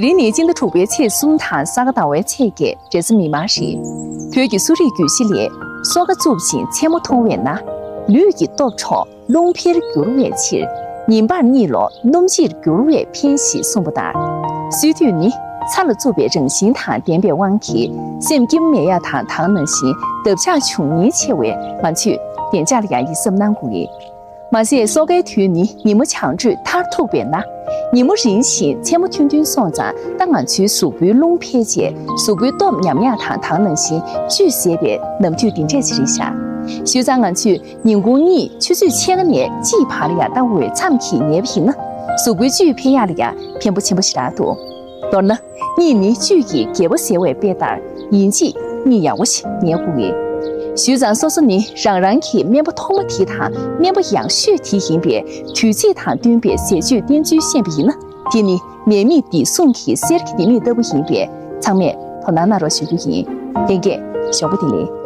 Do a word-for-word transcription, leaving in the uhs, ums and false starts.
དེ་རིང་ནི་སྤྱི་ཟླ་དྲུག་པའི་ཚེས་གསུམ་དང་ས་ག་ཟླ་བའི་ཚེས་བརྒྱད། རེས་གཟའ་མིག་དམར་རེད། བོད་ཀྱི་གསོ་རིག་རྒྱུད་བཞི་ལས། སོ་ཀ་རྩུབ་ཅིང་མཚན་མོ་མཐོང་བས་ན། ལུས་ཀྱི་སྟོབས་འཕྲོག་རླུང་འཕེལ་འགྱུར་བའི་ཕྱིར། ཉིན་པར་གཉིད་ལོག་སྣུམ་ཕྱིར་འགྱུར་བའི་ཕན་ཞེས་གསུངས་པ་ལྟར། སྲོལ་རྒྱུན་ནི་ཚ་ལ་རྩུབ་པའི་རང་བཞིན་དང་ལྡན་པའི་དབང་གིས། སེམས་སྐྱིད་པོ་མེད་ཡག་དང་ད་ག་ནང་བཞིན་འདབ་ཆགས་འབྱུང་ཉེན་ཆེ་བས། ང་ཚོས་བདེ་འཇགས་ལ་ཡང་ཡིད་གཟབ་གནང་དགོས། མ་ཟད། སོ་ཀའི་དུས་ནི་ཉིན་མོ་བྱང་དྲོད་མཐར་ཐུག་པས་ན། ཉིན་མོ་རིང་ཞིང་མཚན་མོ་ཐུང་ཐུང་སོང་ཙང་། ད་ང་ཚོའི་གཟུགས་པོའི་རླུང་འཕེལ་རྗེས་གཟུགས་པོའི་སྟོབས་ཉམས་ཡག་དང་ད་ག་ནང་བཞིན་བཅུད་ཟད་པའི་ནམ་དུས་འདི་འདྲས་ཅིག་རེད་ཤག། བྱས་ཙང་ང་ཚོས་ཉིན་གུང་གཉིད་ཆུ་ཚོད་ཕྱེད་ཀ་ནས་གཅིག་བར་ལ་ཡང་ད་འོད་མཚམས་ཀྱིས་ཉལ་བ་ཡིན་ན། གཟུགས་པོའི་བཅུད་འཕེལ་ཡག་ལ་ཡང་ཕན་པོ་ཆེན་པོ་ཞེ་དྲག་འདུག། མདོར་ན། གཉིད་ནི་བཅུད་ཀྱི་རྒྱལ་པོ་ཟེར་བའི་དཔེ་ལྟར། ཡིན་གཅིག་གཉིད་ཡག་པོ་ཞིག་ཉལ་དགོས་ཀྱི། བྱས་ཙང་སོ་སོ་ནི་རང་རང་གི་སྨན་པ་ཐོག་མ་དེ་དང་སྨན་པ་ཡག་ཤོས་དེ་ཡིན་པས། དུས་ཚིགས་དང་བསྟུན་པའི་ཟས་སྤྱོད་བསྟེན་ཚུལ་ཤེས་པ་ཡིན་ན། དེ་ནི་ནད་མེད་བདེ་སྲུང་གི་གསེར་གྱི་ལྡེ་མིག་ལྟ་བུ་ཡིན་པས། ཚང་མས་དོ་སྣང་གནང་རོགས་ཞུ་རྒྱུ་ཡིན། ལྷན་རྒྱས་ཞོགས་པ་བདེ་ལེགས།